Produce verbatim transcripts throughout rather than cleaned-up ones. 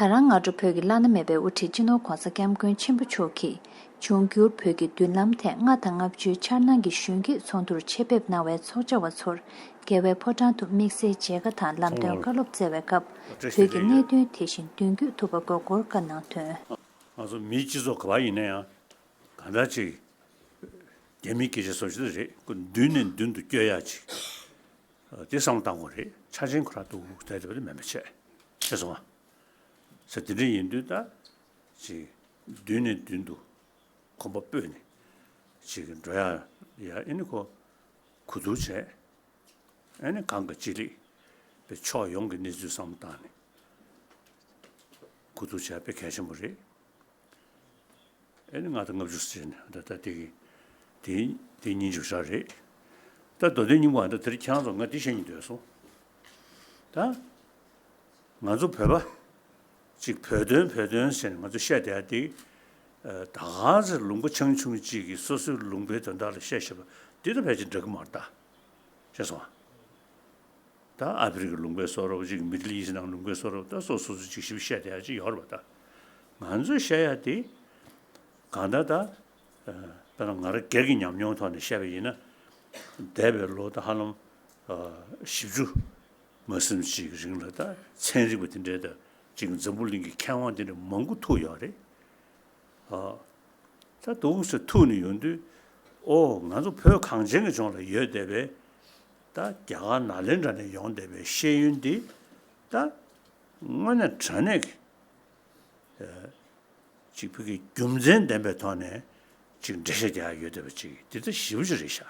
ད་རང་སྔ་དྲོ་བོད་ཀྱི་བླ་ན་མེད་པའི་དབུ་ཁྲིད་སྤྱི་ནོར་༧གོང་ས་༧སྐྱབས་མགོན་ཆེན་པོ་མཆོག་གིས་འབྱུང་འགྱུར་བོད་ཀྱི་མདུན་ལམ་ཐད་ལྔ་དང་ལྔ་བཅུའི་འཆར་སྣང་གི་གཞོན་སྐྱེས་ཚོགས་འདུར་ཆེད་ཕེབས་གནང་བའི་ཚོགས་བཅར་བ་ཚོར་རྒྱལ་བའི་ཕོ་བྲང་དུ་དམིགས་བསལ་མཇལ་ཁ་དང་ལམ་སྟོན་བཀའ་སློབ་སྩལ་བའི་སྐབས། བོད་ཀྱི་གནད་དོན་དེ་བཞིན་མདུན་སྐྱོད་ཐུབ་པ་དགོས་སྐོར་བཀའ་གནང་དོན། ང་ཚོ་མིའི་སྤྱི་ཚོགས་ག་པར་ཡིན་ན་ཡང་གང་འདྲ་ཅིག་རྒྱ་མིའི་སྐད་ཆ་བཟོ་ཞིག་རེད། ཁོ་མདུན་ནས་མདུན་དུ་བསྐྱོད་ཡག་ཅིག་དེ་བསམ་བློ་བཏང་དགོས་རེད། ཆ་ཆེན་ཁོ་རང་འདུག་དེ་འདྲ་མེད་པ་བྱས། ཤེས་སོང་ང་། ས་དེ་འདྲ་ཡིན་དུས་ད་ཅིག་མདུན་ནས་མདུན་དུ་གོམ་པ་སྤོས་ནས་ཅིག་འགྲོ་ཡག་ཡ་ཨེ་ནི་ཁོ་གོ་བསྡུར་བྱས། ཨེ་ནི་གང་ག་ཅི་ལེགས་པའི་ཕྱོགས་ཡོངས་ཀྱི་གནས་ཚུལ་བསམ་བློ་བཏང་ནས་གོ་བསྡུར་བྱས་དཔེ་གལ་ཆེན་པོ་རེད། ཨེ་ནི་ང་ད་ལྔ་བཅུ་ཟེར་ནས་ད་ལྟ་དེ་གི་དེ་དེ་ཉིན་བཅུ་ཞག་རེད། ད་མདོ་དོན་སྙིང་པོ་ཨ་ད་དེར་ཁྱེད་རང་ཚོ་ང་འདི་བཤད་སྙིང་འདོད་སོང་། ད་ང་ཚོ་བོད་པ་ཅིག་བོད་དོན་བོད་དོན་ཟེར་ནས་ང་ཚོ་བཤད་བསྡད་ཡ་དེ། ད་ག་ཚོད་ལུང་པ་ཆུང་ཆུང་ཅིག་གིས་སོ་སོའི་ལུང་པའི་དོན་དག་ལ་བཤད་བཤད་པ་འདི་ད་ཕལ་ཆེར་འགྲིག་གི་མ་རེད་ད། ཤེས་སོང་ཨ། ད་ཨ་ཕི་རི་ཀའི་ལུང་པའི་བཟོ་འདྲ་པོ་ཅིག་མི་ཌལ་ཨི་སི་ནང་ལུང་པའི་བཟོ་འདྲ་པོ་ད་སོ་སོ་སོ་ཅིག་ཞིབ་བཤད་བསྡད་ཡ་ཅིག་ཡོད་རེད་པ་ད། ང་ཚོས་བཤད་ཡ་དེ་གང་ལྟར་ད་དཔེར་ན་ང་རང་སྒེར་གྱི་ཉམས་མྱོང་ཐོག་ནས་བཤད་པ་ཡིན་ན། འདས་པའི་ལོ་ད་ཧ་ལམ་བཞི་བཅུ་མ་ཟིན་ཅིག་རིང་ལ་ད་ཚན་རིག་པ་དེ་འདྲའི་ད་ཅིག་འཛམ་བུ་གླིང་གི་མཁས་དབང་དེ་འདྲ་མང་པོ་ཐུག་ཡོད་རེད། ཨ། ད་འདུག་སེ་ཐུག་ནས་ཡོང་དུས། ཨོ་ང་ཚོ་བོད་གངས་ཅན་གྱི་ལྗོངས་ལ་ཡོད་བསྡད་པའི་ད་རྒྱ་གར་ནཱ་ལེནྡྲ་ནས་ཡོང་བསྡད་པའི་ཤེས་ཡོན་འདི་ད་དངོས་གནས་དྲང་གནས་ཀྱི་ཨ། ཅིག་བོད་ཀྱི་རྒྱུ་མཚན་ལྡན་པའི་ཐོག་ནས་ཅིག་འགྲེལ་བཤད་རྒྱག་ཡ་ཡོད་བསྡད་པ་ཅིག་འདི་ད་ཞེ་པོ་ཅིག་རེད་ཤག་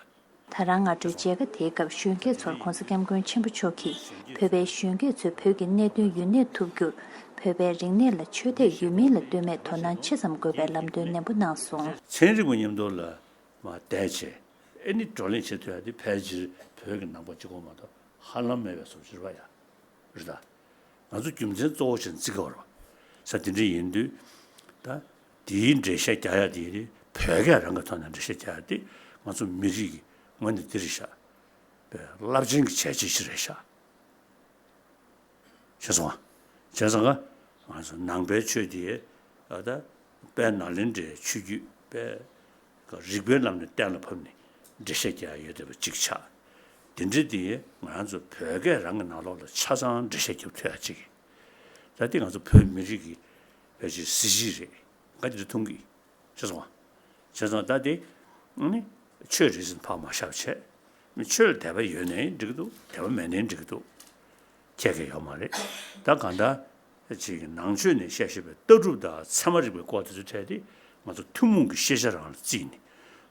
ད་རང་སྔ་དྲོའི་མཇལ་ཁ་དེའི་སྐབས་གཞོན་སྐྱེས་ཚོར་༧གོང་ས་༧སྐྱབས་མགོན་ཆེན་པོ་མཆོག་གིས་བོད་པའི་གཞོན་སྐྱེས་ཚོས་བོད་ཀྱི་གནད་དོན་ཡུན་གནས་ཐུབ་རྒྱུར། བོད་པའི་རིག་གནས་ལ་ཆོས་དད་ཡོད་མིན་ལ་ལྟོས་མེད་དོ་སྣང་ཆེ་ཙམ་དགོས་པའི་ལམ་སྟོན་ནན་པོ་གནང་སོང་། ཚན་རིག་པ་མཉམ་དུ་ལ་མ་བསྡད་བྱས་ཨེ་ནི་བགྲོ་གླེང་བྱེད་ཐུབ་ཡ་དེ་ཕལ་ཆེར་བོད་ཀྱི་ནང་པ་གཅིག་པོ་མ་གཏོགས་ཧ་ལམ་མེད་པའི་བཟོ་ཅིག་རེད་པ་ཡ། རེད་ད། ང་ཚོ་རྒྱུ་མཚན་གཙོ་བོ་བྱས་ནས་བརྩི་དགོས་རེད་པ། ས་དེ་འདྲ་ཡིན་དུས་ད་དེའི་འགྲེལ་བཤད་རྒྱག་ཡ་དེ་བོད་སྐད་རང་གི་ཐོག་ནས་འགྲེལ་བཤད་རྒྱག་ཡ་དེ་ང་ཚོ་མི་རིགས་ཀྱི་ངོས་ནས་འདི་རེད་ཤག་པའི་རླབས་ཆེན་གྱི་བྱས་རྗེས་ཤིག་རེད་ཤག་ཤེས་སོང་ང་། བྱས་ཙང་ང་ཚོ་ནང་པའི་ཆོས་དེ་ཨ་ད་དཔལ་ནཱ་ལེནྡྲའི་ཆོས་བརྒྱུད་པའི་རིག་པའི་ལམ་ནས་གཏན་ལ་ཕབ་ནས་འགྲེལ་བཤད་རྒྱག་ཡ་ཡོད་བསྡད་པ་གཅིག་ཆགས། དེ་འདྲ་དེ་ང་ཚོ་བོད་སྐད་རང་གི་ནང་ལོགས་ལ་ཆ་ཚང་འགྲེལ་བཤད་རྒྱབ་ཐུབ་ཡ་གཅིག་ད་དེ་ང་ཚོ་བོད་མི་རིགས་ཀྱི་ཕལ་ཆེར་གཟི་བརྗིད་རེད། ང་དེ་འདྲ་མཐོང་གི། ཤེས་སོང་ང་། བྱས་ཙང་ད་དེ་ནི་ཆོས་རེད་ཟེར་ཕར་མ་བཞག་བྱས། མི་ཆོས་ལ་དད་པ་ཡོད་ནའི་འགྲིག་གི་འདུག་དད་པ་མེད་ནའི་འགྲིག་གི་འདུག་ཁྱད་ཁྱད་ཡོད་མ་རེད། ད་གང་ལྟར་ཅིག་ནང་ཆོས་ནས་བཤད་བཞིན་པའི་ལྟ་གྲུབ་དང་ཚད་མ་རིག་པའི་སྐོར་དེ་ཚོའི་གྲས་དེ་ང་ཚོ་ཐུན་མོང་གི་ཤེས་བྱ་རང་ལ་བརྩིས་ནས་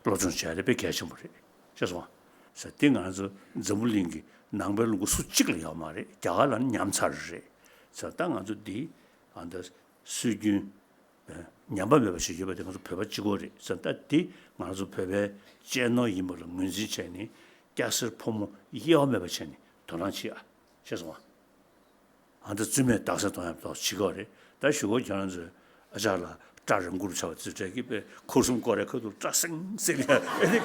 སློབ་སྦྱོང་བྱས་ཏེ་དཔེ་གལ་ཆེན་པོ་རེད། ཤེས་སོང་ང་། ས་དེ་ང་ཚོ་འཛམ་བུ་གླིང་གི་ནང་པའི་ལུང་པ་སུ་གཅིག་ལ་ཡོད་མ་རེད། རྒྱ་གར་ལ་ནི་ཉམས་ཚར་རེད། ས་ད་ང་ཚོ་འདི་ཨ་ད་སྲོལ་རྒྱུན་ཉམས་པ་མེད་པ་ཞིག་ཡོད་པ་དེ་ང་ཚོ་བོད་པ་གཅིག་པོ་རེད་ཟེར། ད་འདི་ང་ཚོ་བོད་པའི་གཅེས་ནོར་ཡིན་པ་ལ་ངོས་འཛིན་བྱས་ནས་སྐྱ་སེར་ཕོ་མོ་དབྱེ་བ་མེད་པ་བྱས་ནས་དོ་སྣང་བྱེད་ཨ། ཤེས་སོང་ཨ། ཨ་ད་བཙུན་མས་རྟགས་གསལ་གཏོང་ཡག་ཏོག་བྱེད་དགོས་རེད། ད་ཞུ་གོ་ཁྱེད་རང་ཚོས་ཨ་ཅག་ལ་སྐྲ་རིང་པོར་ཆགས་པ་ཚོའི་གྲས་ཀྱིས་དཔེ་འཁོར་གསུམ་བསྐོར་རེ་ཁ་ཐུག་སྐྲ་སེང་སེང་ལ་ཨེ་ནི་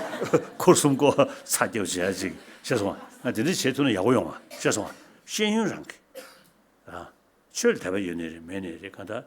འཁོར་གསུམ་བསྐོར་ཚ་རྒྱབ་བྱེད་ཡ་ཅིག་ཤེས་སོང་ཨ། ང་དེ་འདྲ་བྱེད་ཐུབ་ན་ཡག་པོ་ཡོང་ཨ། ཤེས་སོང་ཨ། ཤེས་ཡོན་རང་གི་ཨ། ཆོས་ལ་དད་པ་ཡོད་ནའི་རེད་མེད་ནའི་རེད། གང་ལྟར་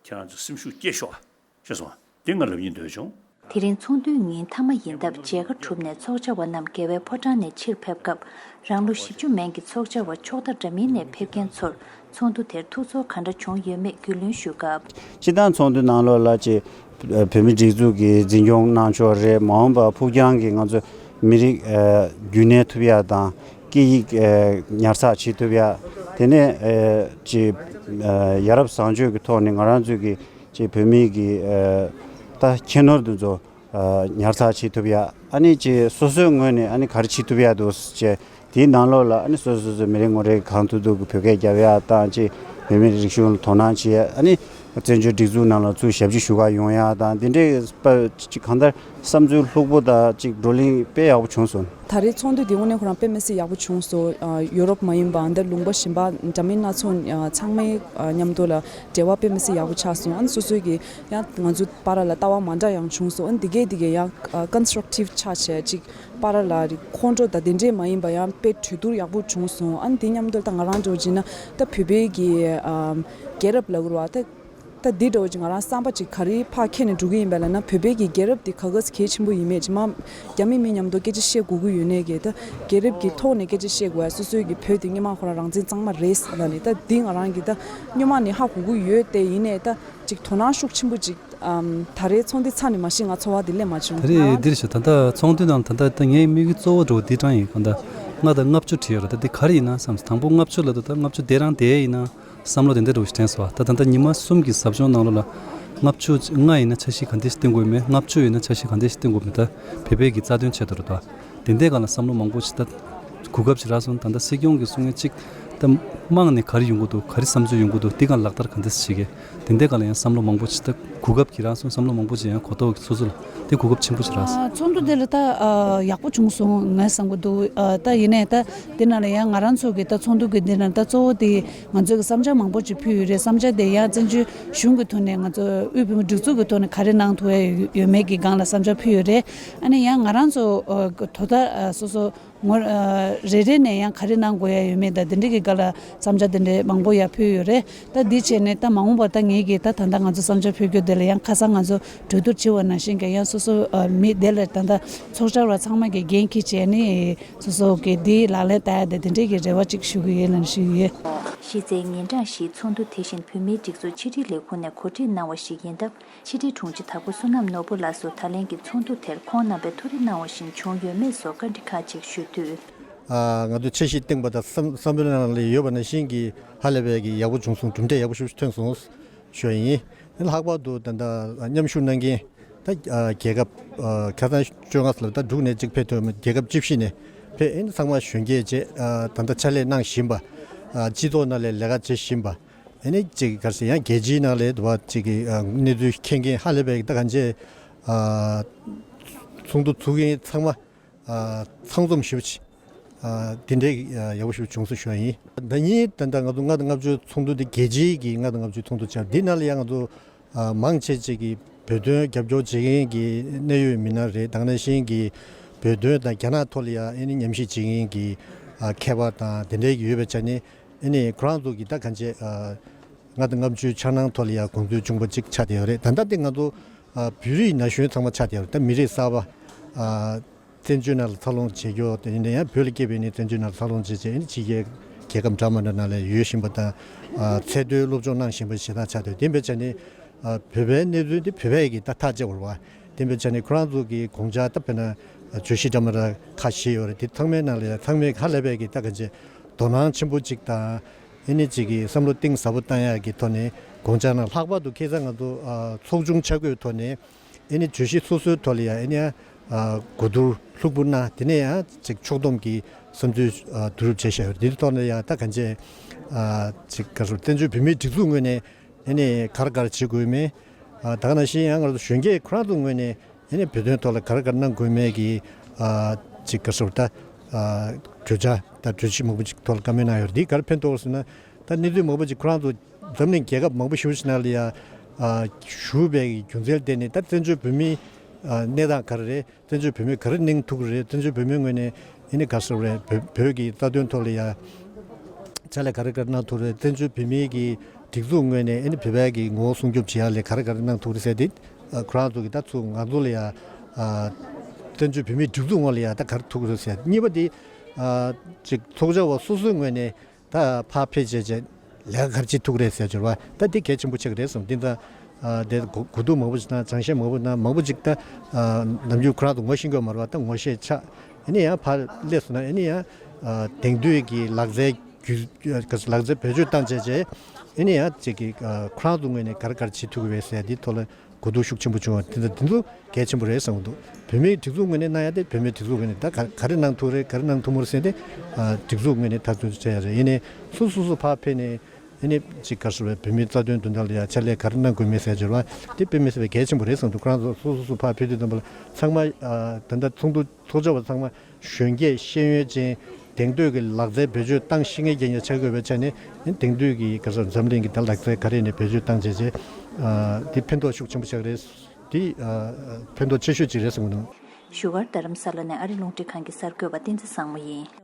ཁྱེད་རང་ཚོ་སེམས་ཤུགས་སྐྱེད་ཤོག་ཨ། ཤེས་སོང་ཨ། དེ་ང་ལབ་སྙིང་འདོད་བྱུང་། དེ་རིང་ཚོགས་འདུའི་ཉིན་མཐའ་མ་ཡིན་སྟབས་མཇལ་ཁ་གྲུབ་ནས་ཚོགས་བཅར་བ་རྣམས་རྒྱལ་བའི་ཕོ་བྲང་ནས་ཕྱིར་ཕེབས་སྐབས། རང་ལོ་བཞི་བཅུ་མན་གྱི་ཚོགས་བཅར་བ་ཕྱོགས་མཐའ་འདྲ་མིན་ནས་ཕེབས་མཁན་ཚོར་ཚོགས་འདུ་དེར་ཐུགས་ཚོར་ག་འདྲ་བྱུང་ཡོད་མེད་རྒྱུས་ལོན་ཞུས་སྐབས། སྤྱིར་བཏང་ཚོགས་འདུ་ནང་ལོགས་ལ་ཅིག་བོད་མི་སྒྲིག་འཛུགས་ཀྱིས་འཛིན་སྐྱོང་གནང་ཕྱོགས་རེད། མ་འོངས་པར་ཕུགས་རྒྱང་གི་ང་ཚོ་མི་རིགས་ཨ་རྒྱུན་གནས་ཐུབ་ཡ་དང་སྐད་ཡིག་ཨ་ཉར་ཚགས་བྱེད་ཐུབ་ཡ། དེ་ནས་ཨ་ཅིག་ཨ་ཡ་རབས་བཟང་སྤྱོད་ཀྱི་ཐོག་ནས་ང་རང་ཚོའི་གི་ཅིག་བོད་མི་གི་ཨ་ད་ཁྱད་ནོར་དེ་ཚོ་ཨ་ཉར་ཚགས་བྱེད་ཐུབ་ཡ། ཨ་ནི་ཅིག་སོ་སོའི་ངོས་ནས་ཨ་ནི་ག་རེ་བྱེད་ཐུབ་ཡ་འདུག་ཅེས། དེའི་ནང་ལོགས་ལ་ཨ་ནི་སོ་སོ་སོ་སོའི་མི་རེ་ངོ་རེ་གང་ཐུབ་ཐུབ་ཀྱི་བོད་སྐད་རྒྱབ་ཡ་དང་ཅིག་བོད་མིའི་རིག་གཞུང་ལ་དོ་སྣང་བྱེད་ཡ། ཨ་ནི་བཙན་བྱོལ་སྒྲིག་འཛུགས་ནང་ལ་ཚུར་ཞབས་ཕྱི་ཞུ་ག་ཡོང་ཡ་དང་དེ་འདྲའི་པ་ཅིག་གང་ལྟར་བསམ་ཚུལ་ལྷུག་པོ་དང་ཅིག་བགྲོ་གླེང་དཔེ་ཡག་པོ་བྱུང་སོང་། ད་རེས་ཚོགས་འདུ་འདི་དངོས་གནས་ཁོ་རང་དཔེ་མི་སྲིད་ཡག་པོ་བྱུང་སོང་། ཨ་ཡུ་རོབ་མ་ཡིན་པ་འདི་ལུང་པ་གཞན་པ་འདྲ་མིན་སྣ་ཚོགས་ཨ་ཚང་མའི་ཨ་མཉམ་དུ་ལ་འབྲེལ་བ་དཔེ་མི་སྲིད་ཡག་པོ་ཆགས་སོང་། ཨ་ནི་སོ་སོའི་གི་ཡང་ང་ཚོ་བར་ལ་ལྟ་བ་མ་འདྲ་ཡང་བྱུང་སོང་། ཨ་ནི་འདི་གས་འདི་གས་ཡང་ཀོན་སི་ཊྲག་ཊིབ་ཆགས་བྱས་ཅིག་བར་ལ་རིག་ཁོང་ཁྲོ་དང་དེ་འདྲས་མ་ཡིན་པ་ཡང་དཔེ་གྲོས་བསྡུར་ཡག་པོ་བྱུང་སོང་། ཨ་ནི་དེ་མཉམ་དུ་ད་ང་རང་འདྲ་བོ་བྱས་ན་ད་བོད་པའི་གི་ཨ་རྒྱལ་རབས་ལ་གུར་བ་ད། ད་འདི་འདྲ་བོ་ཅིག་ང་རང་བསམ་པ་ཅིག་ག་རེ་ཕར་འཁྱེར་ནས་འགྲོ་གི་ཡིན་པ་ལབ་ན། བོད་པའི་གི་རྒྱལ་རབས་འདི་ག་ག་ཟེ་གལ་ཆེན་པོ་ཡིན་མེད་ཅིག་མ་རྒྱ་མི་མི་མཉམ་དུ་སྐད་ཆ་བཤད་དགོས་ཀྱི་ཡོད་ནའི་གི་ད་རྒྱལ་རབས་ཀྱི་ཐོག་ནས་སྐད་ཆ་བཤད་དགོས་ཡ། སོ་སོའི་གི་བོད་འདི་སྔོན་མ་ཁོ་རང་རང་བཙན་གཙང་མ་རེད་ལབ་ནས་ད་འདི་ང་རང་གི་ད་སྔོན་མ་ནས་ཧ་གོ་གི་ཡོད་དེ། ཡིན་ནའི་ད་ཅིག་དོ་སྣང་ཤུགས་ཆེན་པོ་ཅིག་ཨམ་ད་རེས་ཚོགས་འདུ་ཚར་ནས་མ་གཞི་ང་ཚོར་བ་འདི་སླེབས་མ་བྱུང་། ད་རེས་འདིར་ཞུ་ད་ལྟ་ཚོགས་འདུ་ནང་ད་ལྟ་ད་ངའི་དམིགས་ཡུལ་གཙོ་བོ་འདྲ་བོ་འདི་དྲངས་ཡིན། གང་ལྟར་ལྔ་དང་ལྔ་བཅུ་བྲིས་ཡོད་རེད། ད་འདི་ག་རེ་ཡིན་ན་བསམ་སོང་། དང་པོ་ལྔ་བཅུ་ལབ་དུས་ད་ལྔ་བཅུ་དེ་རང་དེ་ཡིན་ན། བསམ་བློ་དེ་འདྲ་འདྲ་བོ་ཞིག་དྲན་སོང་བ། ད་ད་ལྟ་ཉི་མ་གསུམ་གྱི་ཟབ་སྦྱོང་ནང་ལོགས་ལ་ལྔ་བཅུ་ལྔ་ཡིན་ན་འཆར་གཞི་ག་འདྲ་ཞིག་བཏིང་དགོས་མེད། ལྔ་བཅུ་ཡིན་ན་འཆར་གཞི་ག་འདྲ་ཞིག་བཏིང་དགོས་མེད། ད་བོད་པའི་གི་རྩ་དོན་ཆེད་དུ་རེད་དོ། དེ་འདྲའི་སྒང་ལ་བསམ་བློ་མང་པོ་ཞིག་ད་གོ་སྐབས་ཞིག་རག་སོང་། ད་ལྟ་སྲིད་སྐྱོང་གིས་གསུང་མཁན་གཅིག་ད་དམངས་ནས་ག་རེ་ཡོང་གི་འདུག་ག་རེ་བསམ་ཚུལ་ཡོང་གི་འདུག་འདི་སྒང་ལག་བསྟར་ག་འདྲ་ཞིག་བྱེད་ཀྱི། དེ་འདྲའི་སྒང་ལ་ཡང་བསམ་བློ་མང་པོ་ཞིག་ད་གོ་སྐབས་ཀྱིས་རག་སོང་། བསམ་བློ་མང་པོ་ཞིག་ཡང་གོ་རྟོགས་ཀྱི་སོ་སོ་ལ་དེ་གོ་སྐབས་ཆེན་པོ་ཞིག་རག་སོང་། ཨ་ཚོགས་འདུ་དེ་ལ་ད་ཨ་ཡག་པོ་བྱུང་སོང་ངས་བསམ་གྱི་འདུག་ཨ་ད་ཡིན་ནའི་ད་དེ་ནང་ལ་ཡང་ང་རང་ཚོ་གི་ད་ཚོགས་འདུ་གི་འདི་ནང་ད་གཙོ་བོ་དེ་ང་ཚོ་གི་བསམ་འཆར་མང་པོ་ཅིག་ཕུལ་ཡོད་རེད། བསམ་འཆར་དེ་ཡང་བཙན་བྱོལ་གཞུང་གི་ཐོག་ནས་ང་ཚོ་དབུས་བོད་མིའི་སྒྲིག་འཛུགས་ཀྱི་ཐོག་ནས་ག་རེ་གནང་ཐུབ་ཡ་ཡོད་མེད་ཀྱི་སྒང་ལ་བསམ་འཆར་ཕུལ་ཡོད་རེད། ཨ་ནི་ཡང་ང་རང་ཚོ་ཨ་དོ་ད་ཨ་སོ་སོ་ངོ་ཨ་རེ་རེ་ནས་ཡང་ག་རེ་གནང་དགོས་ཡ་ཡོད་མེད་དང་དེ་འདྲ་གི་སྒང་ལ་བསམ་འཆར་དེ་འདྲ་མང་པོ་ཡར་ཕུལ་ཡོད་རེད། ད་འདི་བྱས་ནས་ད་མ་འོངས་པར་ད་ངེད་ཀྱིས་ད་ད་ལྟ་ང་ཚོ་བསམ་འཆར་ཕུལ་རྒྱུ་དེ་ལ་ཡང་ཁ་སང་ང་ཚོ་གྲོས་བསྡུར་བྱས་པ་ནང་བཞིན་གྱི་ཡང་སོ་སོ་ཨ་མི་དེ་ལ་ད་ལྟ་ཚོགས་བཅར་བ་ཚང་མ་གིས་འགན་འཁྱེར་བྱས་ནས་སོ་སོ་གི་འདི་ལག་ལེན་བསྟར་ཡ་དེ་དེ་འདྲ་གི་རེ་བ་ཅིག་ཞུ་གི་ཡོད་ལབ་ཞུ་གི་ཡོད། གཞི་རྩའི་ཉིན་གྲངས་བཞིའི་ཚོགས་འདུ་དེ་བཞིན་བོད་མིའི་སྒྲིག་འཛུགས་ཕྱི་དྲིལ་ལས་ཁུངས་ནས་གོ་སྒྲིག་གནང་བ་ཞིག་ཡིན་སྟབས། ཕྱི་དྲིལ་དྲུང་ཆེ་དྭགས་པོ་བསོད་ནམས་ནོར་བུ་ལགས་སུ་ད་ལན་གྱི་ཚོགས་འདུ་དེར་ཁོང་རྣམ་པས་ཐུགས་རེ་གནང་བ་བཞིན་བྱུང་ཡོད་མེད་སོགས་བཀའ་འདྲི་ཁག་ཅིག་ཞུས་དུས། ཨ་ང་ཚོས་འཆར་གཞི་བཏིང་པ་དང་བསམ་བསམ་བློའི་ནང་ལ་ཡོད་པ་ནང་བཞིན་གྱི་ཧ་ལས་པའི་གི་ཡག་པོ་བྱུང་སོང་། གྲུབ་འབྲས་ཡག་པོ་ཞིག་ཐོན་སོང་ཞུ་བ་ཡིན། ལྷག་པར་དུ་ད་ལྟ་མཉམ་ཞུགས་གནང་མཁན་ད་རྒྱལ་ཁབ་ཁ་སང་བཅོ་ལྔ་ལ་ད་འབྲུག་ནས་གཅིག་ཕེབས་ཐུབ། རྒྱལ་ཁབ་བཅུ་བཞི་ནས་ཕེབས། ཨེ་ཚང་མ་གཞོན་སྐྱེས་བྱས་ད་ལྟ་ཕྱག་ལས་གནང་བཞིན་པ། སྤྱི་ཚོགས་ནང་ལ་ལས་ཀ་བྱེད་བཞིན་པ། ཨ་ནི་གཅིག་ག་རེ་ཟེར་ཡང་རྒྱལ་སྤྱིའི་ནང་ལ་དུ་བ་གཅིག་གི་ཨ་གནས་ཚུལ་མཁྱེན་མཁན་ཧ་ལས་པའི་ད་གང་ཅི་ཨ་ཚོགས་འདུ་ཚུགས་མཁན་ཚང་མ་ཨ་ཚང་འཛོམས་ཞེ་པོ་ཅིག་ཨ་དེ་འདྲའི་ཨ་ཡག་པོ་ཞིག་བྱུང་སོང་ཞུ་བ་ཡིན། ད་ནི་ད་ལྟ་ང་ཚོ་ལྔ་དང་ལྔ་བཅུའི་ཚོགས་འདུ་འདི་རྒྱལ་སྤྱིའི་གི་ལྔ་དང་ལྔ་བཅུའི་ཚོགས་འདུ་ཆགས། འདི་ནང་ལ་ཡང་ང་ཚོ་ཨ་མང་ཆེ་ཅིག་གི་བོད་དོན་རྒྱབ་སྐྱོར་བྱེད་མཁན་གི་གནད་ཡོད་མི་སྣ་རེད། ད་ག་ནང་བཞིན་གི་བོད་དོན་དང་རྒྱ་ནག་ཐོག་ལ་ཡང་ཨ་ནི་ཉམས་ཞིབ་བྱེད་མཁན་གི་ཨ་མཁས་པ་དང་དེ་འདྲའི་གི་ཡོད་པའི་ཆ་ནས། ཨ་ནི་ཁོ་རང་ཚོ་གི་ད་གང་ཅི་ཨ་ལྔ་དང་ལྔ་བཅུའི་འཆར་སྣང་ཐོག་ལ་ཡང་དགོངས་ཚུལ་བྱུང་བ་ཅིག་ཆགས་བསྡད་ཡོད་རེད། ད་ལྟ་དེ་ང་ཚོ་ཨ་བོད་རིགས་ན་གཞོན་ཚང་མ་ཆགས་བསྡད་ཡོད་རེད། ད་མི་རིགས་གསར་པ་ཨ་བཙན་བྱོལ་ནང་ལ་འཚར་ལོངས་བྱེད་རྒྱུ་དེ་ཡིན་ན་ཡང་བོད་ལ་སྐྱེས་པའི་ནི་བཙན་བྱོལ་ནང་ལ་འཚར་ལོངས་བྱེད་བྱེད་ཨ་ནི་ཕྱི་རྒྱལ་རྒྱལ་ཁབ་འདྲ་མི་འདྲ་ནང་ལ་ཡོད་བཞིན་པ་དང་ཨ་ཚད་མཐོའི་སློབ་སྦྱོང་གནང་བཞིན་པ་ཞེ་དྲག་ཆགས་བསྡད་ཡོད། དེ་འབད་བྱས་ནི་ཨ་བོད་པའི་གནས་ཚུལ་འདི་བོད་པས་ཀྱིས་ད་ཐག་བཅད་པ་རེད་བ། དེ་འབད་བྱས་ནི་ཁོ་རང་ཚོ་གི་དགོངས་འཆར་ད་དཔེར་ན་བརྗོད་གཞི་འདྲ་མི་འདྲ་ཁ་ཤས་ཡོད་རེད། དེ་ཚང་མའི་ནང་ལ་ཡང་ཚང་མས་ཧ་ལས་པའི་གི་ད་གང་ཅི་དོ་སྣང་ཆེན་པོ་ཅིག་དང་། ཨེ་ནི་ཅིག་གི་བསམ་བློ་གཏིང་ཟབ་པོ་བཏང་ཡག་གི་ཐོག་ནས་དགོངས་འཆར་གནང་། ལྷག་པར་དུ་ཁ་སང་ང་ཚོ་ཨ་ཚོགས་ཆུང་ཆ་བགོས་ཐོག་ནས་ཨེ་ནི་བརྗོད་གཞི་སོ་སོའི་ཐོག་ལ་ཡང་ཨེ་ནི་ཨ་གོ་བསྡུར་ལྷུག་པོ་གནང་། དེ་ནས་ཡང་ཅིག་ཕྱོགས་བསྡོམས་ཀྱི་བསམ་ཚུལ་ཨ་བསྡུ་རུབ་བྱས་བཞག་ཡོད། དེ་ཐོག་ནས་ཡང་ད་གང་ཅི་ཨ་ཅིག་ག་རེ་ཟེར་བཙན་བྱོལ་བོད་མིའི་སྒྲིག་འཛུགས་ངོས་ནས་ཨེ་ནི་ག་རེ་ག་རེ་བྱེད་དགོས་མིན། ཨ་ད་ག་ནང་བཞིན་ཡང་ང་ཚོ་གཞོན་སྐྱེས་ཁོ་རང་ཚོ་ངོས་ནས་ཨེ་ནི་བོད་དོན་ཐོག་ལ་ག་རེ་ག་རེ་གནང་དགོས་མིན་གྱི་ཨ་ཅིག་ག་རེ་ཟེར་ད་ཨ་གྲོས་འཆར་དང་གྲོས་གཞི་མང་པོ་ཅིག་ཐོག་ལ་བཀའ་མོལ་གནང་ཡོད་རེད། འདི་ག་རེ་ཕན་ཐོགས་ཟེར་ན། ད་གནས་ཚུལ་མང་པོ་ཅིག་ཁོ་རང་ཚོ་འཛམ་གླིང་རྒྱལ་ཁབ་མང་པོ་ཞེ་པོ་ཅིག་ནང་ལ་ཡ་ཨ་བཞུགས་པའི་རྒྱུ་མཚན་དེ་ནི་ད་བཙན་བྱོལ་བོད་མིའི་ཨ་གནས་སྟངས་ག་རེ་རེད། བཙན་བྱོལ་བོད་མི་ག་རེ་གནང་ཐུབ་ཀྱི་རེད། བཙན་བྱོལ་བོད་མིའི་ངོས་ནས་ཨེ་ནི་ག་རེ་ཟེར་དགོས་རེད། བོད་བོད་ཀྱི་རྩ་དོན་ཐོག་ལ་ཡ་ཕྱག་ལས་ག་རེ་ག་རེ་གནང་ཐུབ་རེད། བཙན་བྱོལ་བོད་མིའི་གི་སྒྲིག་འཛུགས་ངོས་ནས་ཨེ་ནི་བོད་པའི་གི་ངོ་བོ་སྲུང་སྐྱོབ་བྱེད་ཡག་ལ་ག་རེ་ག་རེ་གནང་ཐུབ་རེད་ཟེར་ཏེ། ཨ་ཁོ་རང་ཚོ་གི་ད་ཚུར་ང་ཚོ་ལ་ཡ་ཨ་བཙན་བྱོལ་བོད་མིའི་སྒྲིག་འཛུགས་ངོས་ལ་ཡ་ད་ག་རེ་ཐུབ་ཀྱི་རེད་ཟེར། གཉིས་པ་དེ་ཨ་ཅིག་ཚོགས་བཅར་བ་སོ་སོའི་ངོས་ནས་ད་ཕར་ཕེབས་བྱས་བྱས་ལས་ཀ་ག་རེ་བྱེད་ཐུབ་ཀྱི་རེད་ཟེར་གྱུར་བ། ད་འདི་གལ་ཆེན་པོ་ཆགས་ཀྱི་རེད་བསམ། འདི་ད་ཨ་དེ་གོ་གོ་བསྡུར་མང་པོ་ཞིག་དང་སྦྱང་བཤད་མང་པོ་དང་མང་པོ་ཅིག་ད་ཨ་ནམ་རྒྱུན་ཁོ་རང་ཚོ་ངོ་ཤེས་ཀྱི་ཡོད་མ་རེད་བ། ད་ངོ་ཤེས་ཆགས། ཨ་ནི་ཡང་ཕར་སླེབས་སོང་ན་ཨ་ནི་ཡང་ཨ་དེང་དུས་ཀྱི་ལག་རྩལ་བརྒྱུད་ལག་རྩལ་བེད་སྤྱོད་བཏང་བྱས་བྱས་ཨ་ནི་ཡང་ཅིག་གི་ཨ་ཁོ་རང་ཚོ་ངོས་ནས་ག་རེ་ག་རེ་བྱེད་ཐུབ་ཀྱི་རེད་ཟེར་འདི་ཐོག་ལ་གོ་བསྡུར་ཤུགས་ཆེན་པོ་བྱུང་བ་དེ་འདྲ་དེ་ཚོ་གལ་ཆེན་པོ་རེད་བསམ་གྱི་འདུག་བོད་མིའི་སྒྲིག་འཛུགས་ངོས་ནས་གནང་ཡ་དེ་བོད་མིའི་སྒྲིག་འཛུགས་ངོས་ནས་ད་ག་ག་རེ་གནང་ཐུབ་རེད། ག་རེ་གནང་ཐུབ་མ་རེད་ཟེར་ཏེ་ཨ་སྒྲིག་འཛུགས་ངོས་ནས་ད་དུ་བྱས་ཡ་རེད། ཡིན་ནའི་སོ་སོ་སོ་ཕར་ཕེབས་ནས་ དེ་ནས་ཅིག་ག་རེ་ཟེར་བའི་བོད་མིའི་རྩ་དོན་དོན་དག་ལ་ཡང་ཕྱག་ལས་ག་རེ་གནང་དགོས་མིན་ཟེར་བྱས་པ་དེ་དཔེ་མི་སྲིད་པའི་གལ་ཆེན་པོ་རེད་བསམ་འདུག་ཁོ་རང་ཚོ་སོ་སོ་སོ་ཕར་ཕེབས་དུས་ཙམ་པ་ལ་ཚང་མ་ཨ། ད་ལྟ་ཚོགས་འདུ་ཚོགས་ཆོག་པ་ཚང་མ་གཞོན་སྐྱེས་ཤེས་ཡོན་ཅན་དེང་དུས་ཀྱི་ལག་རྩལ་བེད་སྤྱོད་བཏང་ཤེས་མཁན་ཅིག་ཡང་ཆགས་དགོས་པའི་ཆ་ནས་དེང་དུས་ཀྱི་ག་རེ་ཟེར་འཛམ་གླིང་གི་ད་ལག་རྩལ་ག་རེ་ནས་བེད་སྤྱོད་བཏང་བྱས་བྱས་ཨ། དེ་ཕན་ཐོགས་ཤུགས་ཆེན་པོ་ཆགས་རེད། དེ་ཨ། ཕན་ཐོགས་ཆེ་ཤོས་ཅིག་རེད་བསམ་གྱི་འདུག་བཞུགས་སྒར་རྡ་རམ་ས་ལ་ནས་ཨ་རི་རླུང་འཕྲིན་ཁང་གི་གསར་འགོད་པ་བསྟན་འཛིན་བཟང་མོ་ཡིན།